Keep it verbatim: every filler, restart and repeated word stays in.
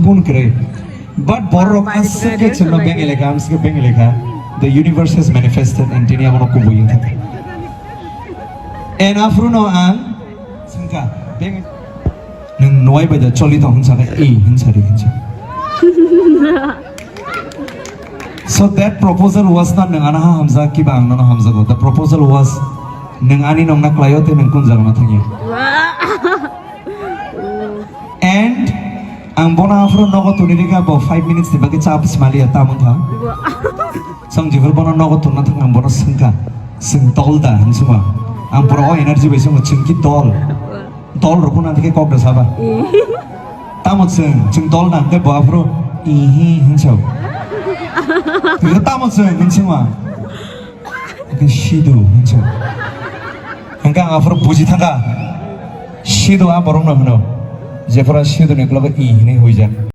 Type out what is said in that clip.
Phone kwrwi. But borok aswk khe chwngno beng elekha, amswk khe beng elekha. The universe has manifested and tini abono kubui wngkha. And aphruno ang swngkha, beng nwng nuai bai da choli tong hwnsa khe, "Ei," hwnsa ri hwnsa. So that proposal was not nwng ano ha hamjak kiba ang nono hamjago. The proposal was nwng ani nongna klaio tei nwng kun jagano thangya. And ang bono aphuru nogo tuni rikha, bo five minutes ni bagwi chap smaliya tamo kha. Chwng jephuru bono nogo tunna thang ang bono swngkha, "Chwng dol da?" hwn swngma. Ang bono o energy bai swngma, "Chwng ki dol? Dol rok phano khe kok da saba?" Tamo chwng, chwng dol nang khe bo aphuru, "Ihi," hwn sao. Tamo chwng hwn swngma. Hwnkhe sidu hwn sao. Hwnkhe ang aphuru buji thangkha. Sidu a borokno hwno. Jephuru sidu ni uklogo i hinwi huijak.